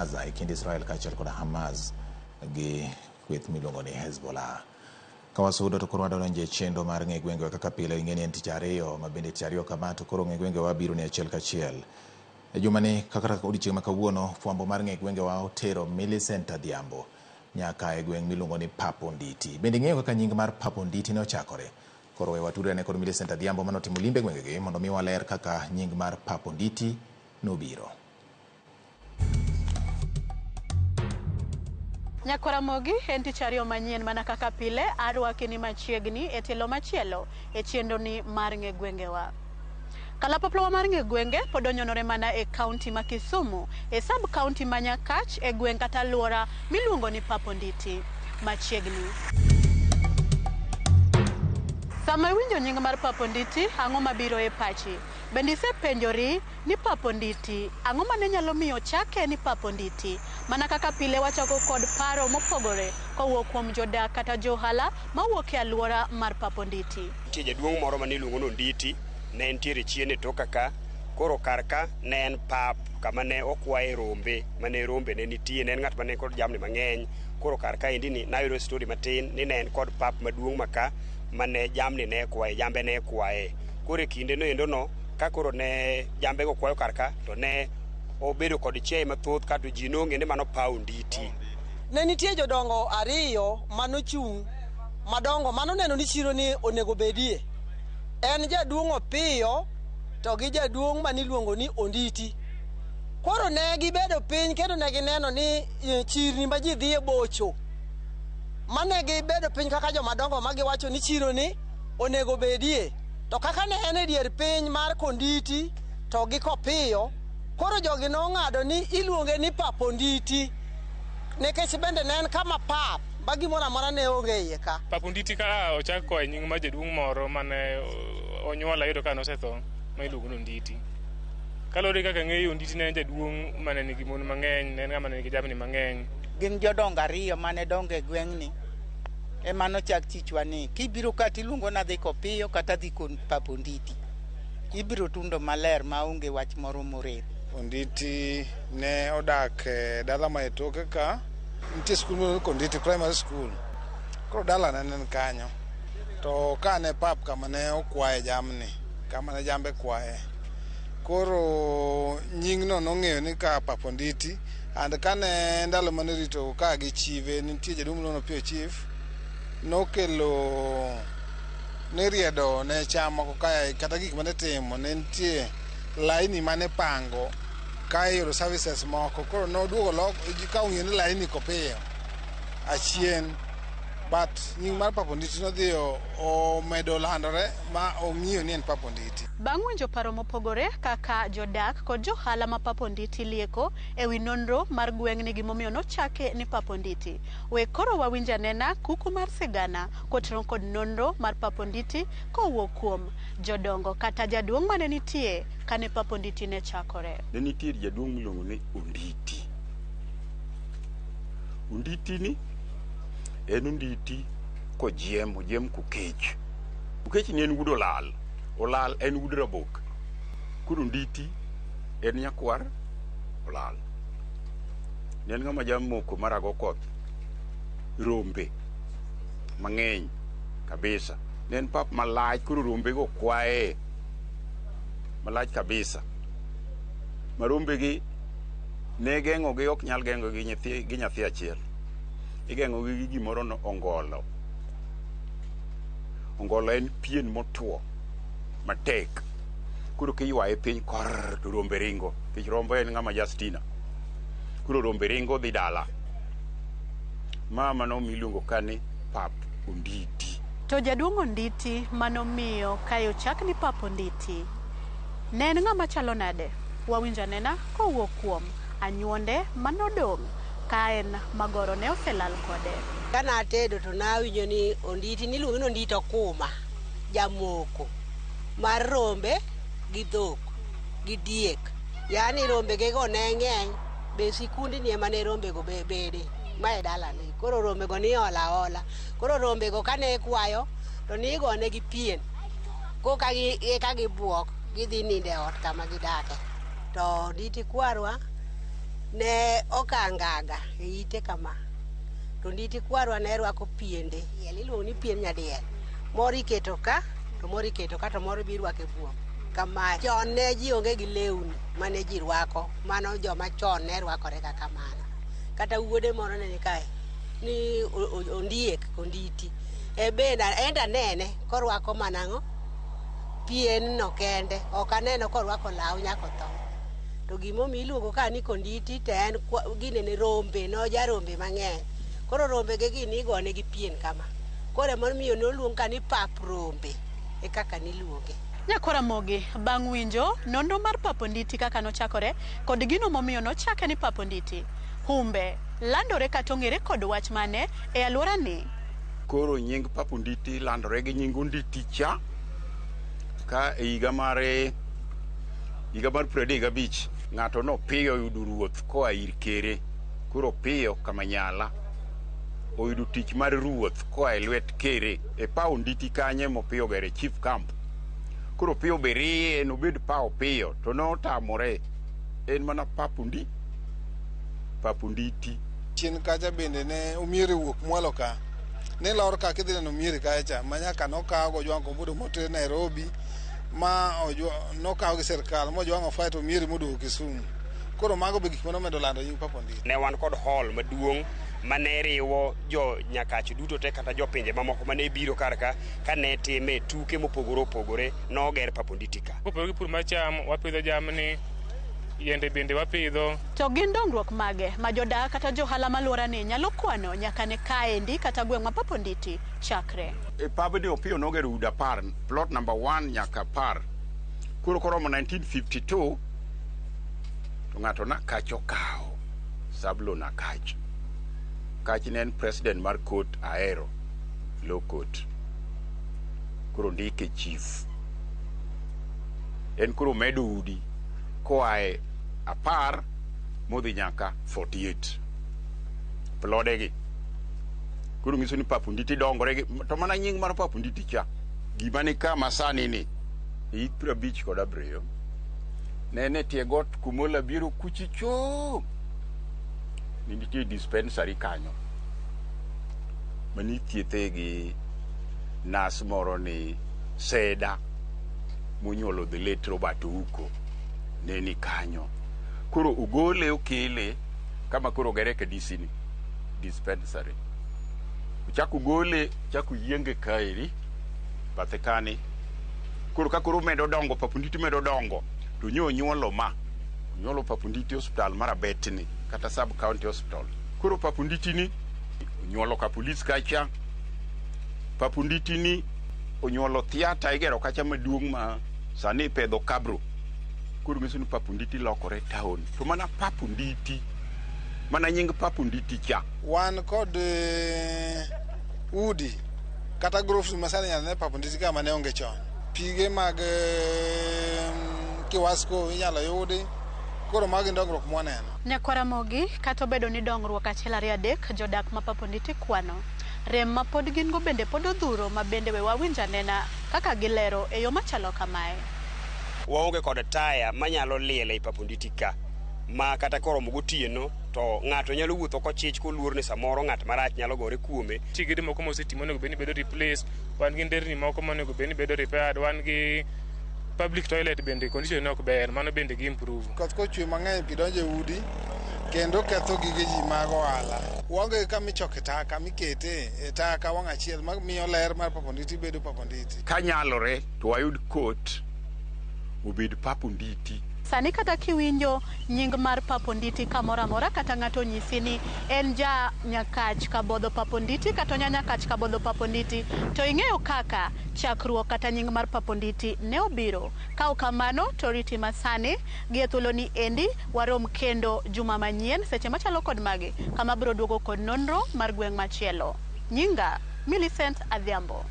Gaza e kind Israel kaachiel kod Hamas gi kweth miluongo ni Hezbollah. Ka wasudo to koro wadonjo e chenro mar ng'e gwengewa kaka pile ing'e ni en tich ariyo ma bende tich ariyo kama to koro ng'e gwengewa biro ni achiel kachiel. E jumani kaka odiochieng' ma kawuono fwambo mar ng'e gwengewa otero Millicent Adhiambo nyaka e gweng' miluongo ni Pap Onditi. Bende ing'eyo kaka nying mar Pap Onditi ne ochakore? Koro we watudre ane kod Millicent Adhiambo manotimo limbe e gwengegi mondo mi waler kaka nying mar Pap Onditi nobiro. Nyakwaramogi en tich ariyo manyien mana kaka pile arwaki ni machiegni e tielo machielo e chenroni mar ng'e gwengewa. Kalapapla mar ng'e gwenge pod onyonore mana e kaunti ma Kisumu e sub kaunti ma Nyakach e gweng' kata alwora miluongo ni Pap Onditi machiegni. Sama iwinjo nying mar Pap Onditi, ang'o mabiro e pachi? Bende isepenjori ni Pap Onditi, ang'o mane nyalo miyo chake ni Pap Onditi? Mana kaka pile wachako kod paro mopogore kowuok kuom jodak kata johala mawuok e alwora mar Pap Onditi. Nitie jaduong' moro mane iluongo ni Onditi, ne entiere chien e toka ka. Koro kar ka ne en pap kama ne okwaye rombe, mane rombe ne nitie, ne en ng'at mane kod jamni mang'eny. Koro kar kaendi ni nayudo story matin ni ne en kod pap maduong' ma ka mane jamni ne kwaye, jambe ne kwaye. Koro e kinde no endo no, ka koro ne jambe go kwayo kar ka, to ne obedo kod chiaye mathoth ka to ji nong'e ni mano paw Onditi. Ne nitie jodongo ariyo manochung' madongo manoneno ni chiro ni onego bedie. En jaduong' Opiyo to gi jaduong' maniluongo ni Onditi. Koro ne gibedo piny kendo ne gineno ni chirni ma ji dhiye bocho. Mane gibedo piny kaka jomadongo ma giwacho ni chiro ni onego bedie. To kaka ne en e dier piny mar Konditi to gi Kopiyo, koro jogi nong'ado ni iluonge ni Pap Onditi nikech bende ne en kama pap ma gimoro amora ne onge e iye ka. Pap Onditi ka ochak koa e nying mar jaduong' moro mane onyuol ayudo ka nosetho ma iluongo ni Onditi. Kaluwore gi kaka ang'eyo, Onditi ne en jaduong' mane nigi mon mang'eny, ne en ng'ama ne nigi jamni mang'eny. Gin jodongo ariyo mane dongo e gweng'ni ema nochak chichwa ni kibiro ka tiluongo ni adhi Kopiyo kata adhi Pap Onditi. Ibiro tundo maler maonge wach moro morem. Onditi ne odak e dala ma e toke ka. Nitie skul miluongo ni Konditi Primary School. Koro dalane ne en kanyo. To ka ne pap kama ne okwaye jamni, kama ne jambe kwaye. Koro nyingno nong'eyo ni ka Pap Onditi and kane ndalo mane rito ka gi chive nitie jaduong' miluongo ni Opiyo Chief nokelo niriedo ne cham moko kae kata gik mane timo ne nitie laini mane pango ka iyudo services moko koro noduogo lok ka ong'eyo ni laini kopiyo achien but nying mar Pap Onditi nodhi omedo landore ma ong'iyo ni en Pap Onditi. Bang' winjo paro mopogore kaka jodak kod johala ma Pap Onditi lieko e wi nonro mar gweng'ni gimomiyo nochake ni Pap Onditi. We koro wawinj anena kuku mar sigana kotenore kod nonro mar Pap Onditi kowuok kuom jodongo kata jaduong' mane nitie kane Pap Onditi ne chakore. Ne nitie jaduong' miluongo ni Onditi. Onditi ni en onditi kojiem, ojem kokech. Okech ni en wuod Olal. Olal en wuod Rabok. Koro Onditi en nyakwar Olal. Ne en ng'ama jamoko marago koth rombe mang'eny kabisa. Ne en pap malach koro rombe go kwaye malach kabisa. Ma rombe gi ne geng'o gi ok nyal geng'o gi nyathi gi nyathi achiel. Igeng'o gi gi gimoro no ongolo. Ongolo en pien motwo matek. Koro kiywaye piny kor to rombe ringo. Nikech rombo en ng'ama jastina. Koro rombe ringo dhi dala. Ma mano miluongo ka ni Pap Onditi. To jaduong' Onditi manomiyo kae ochak ni Pap Onditi ne en ng'ama chalo nade? Wawinj anena kowuok kuom anyuonde manodong' ka en magoro ne oselal kode. Kane atedo to nawinjo ni Onditi niluonge ni Onditi Okuma, jamoko mar rombe gi dhok gi diek. Yaani rombe ge go ne ng'eny, be sikundni ema ne rombe go bede ma e dalane. Koro rombe go niolo aola. Koro rombe go kane kwayo to nigone gi pien koka gi eka gibuok gidhi nindo e ot kama gidake. To Onditi kwarwa Ne okangaga e ite kama. To Onditi kwarwa ne rwako piende. Iluongo ni pien nyadiel. Moro iketo ka, to moro iketo ka, to moro be irwako e buok. Kamae. Chon ne ji onge gi lewni mane ji rwako. Mano joma chon ne rwakore ga kamano. Kata wuode moro ne ni kae. Ni ondiek, Onditi. E bende enda nene korwako mana ang'o? Pien no kende. Ok aneno korwako law nyaka otho. To gimomiyo iluongo ka ni Konditi to en ginene rombe, noja rombe mang'eny. Koro rombe ge gi nigone gi pien kama. Koro emomiyo noluong ka ni pap rombe. E kaka niluonge. Nyakwar Ramogi, bang' winjo nonro mar Pap Onditi kaka nochakore kod gino momiyo nochake ni Pap Onditi, humbe landore kata ong'ere kod wach mane e alwora ni? Koro nying Pap Onditi landore gi nying Onditi cha ka e higa mar 35 ng'ato nopiyo oyudo ruoth koa ir kere. Koro opiyo Kamanyala oyudo tich mar ruoth koa e lwet kere e paw Onditi kanye mopiyo gere chief camp. Koro Opiyo be riye nobed paw Opiyo to notamore en mana Pap Onditi. Chien kacha bende ne omiere wuok mwalo ka. Ne lor ka kidhi neno omiere kacha ma nyaka nokaw gojwang' kombudo moter Nairobi ma nokaw gi sirkal mojwang'o fight omiere moduogo Kisumu. Koro mago be gik manomedo lando nying Pap Onditi. Ne wan kod hall maduong' mane riwo jo Nyakach duto te kata jopinje mamoko mane biro kar ka kane time tuke mopogore opogore noger Pap Onditi ka. Kopogore gi pur mar cham, wapidho jamni, yiende bende wapidho. To gin dongruok mage ma jodak kata johala malworani nyalo kwano nyaka ne kaendi kata gweng' ma Pap Onditi chakre? E pabni Opiyo nogero udi 10, plot number 1 nyaka 10. Koro koromo 1952 to ng'ato Nakach okawo Sablon Akach. Kach ne en president mar court Ahero Law Court. Koro ndike chief. En koro medo udi koa e 10 modhi nyaka 48. Plodegi. Koro nyiso ni Pap Onditi dongore to mana nying mar Pap Onditi cha. Gima ni ka masani ni e hik 57 ne en e tie got kumola biro kuchicho. Ne nitie dispensary kanyo manithiethe gi nas moro ni Seda monyuolo the late Robert Ouko ne ni kanyo. Koro ogole okele kama koro ogere KDC ni dispensary. Ochako ogole, ochako yienge kaeri bathe kani. Koro ka koro medo dongo, Pap Onditi medo dongo, to nyo onyuolo ma. Onyuolo Pap Onditi hospital mar Abetni kata sub county hospital. Koro Pap Onditi ni onyuolo ka police kacha. Pap Onditi ni onyuolo theatre igero kacha maduong' ma sani ipedho kabro. Koro nyiso ni Pap Onditi lokore town. To mana Pap Onditi, mana nying Pap Onditi cha. Wan kod udi kata grofs masani inyalo ne Pap Onditi ka mane onge chon. Pige mag Kiwasco inyalo yudi. Koro magi dongruok mwaneno. Nyakwar Ramogi, kata obedo ni dongruok 1 2 3 jodak ma Pap Onditi kwano, rem ma pod gin go bende pod odhuro ma bende we wawinj anena kaka gilero e yo machalo kamae. Waonge kod taya manyalo liel ei Pap Onditi ka ma kata koromo gotieno to ng'ato nyalo wuotho kochich koluor ni samoro ng'at marach nyalo gore kuome. Nitie gedo moko moseti monego bed ni bedo replace, wan gi nderni moko monego bed ni bedo repaired, wan gi public toilet bende condition ne ok ber, mano bende gi improve. Koth kochwe mang'eny pi donjo e udi kendo ketho gige ji mag ohala. Waonge kama ichoke taka mikete e taka wang' achiel mamiyo ler mar Pap Onditi bedo Pap Onditi. Kanyalore to wayud court obed Pap Onditi. Sani kata kiwinjo nying mar Pap Onditi kamoro amora kata ng'ato onyisi ni en ja Nyakach Kabodho Pap Onditi kata onya Nyakach Kabodho Pap Onditi, to ing'eyo kaka chakruok kata nying mar Pap Onditi ne obiro. Ka ok kamano to riti masani gi e thuolo ni endi warom kendo juma manyien seche machalo kod magi kama biro duogo kod nonro mar gweng' machielo. Nyinga Millicent Adhiambo.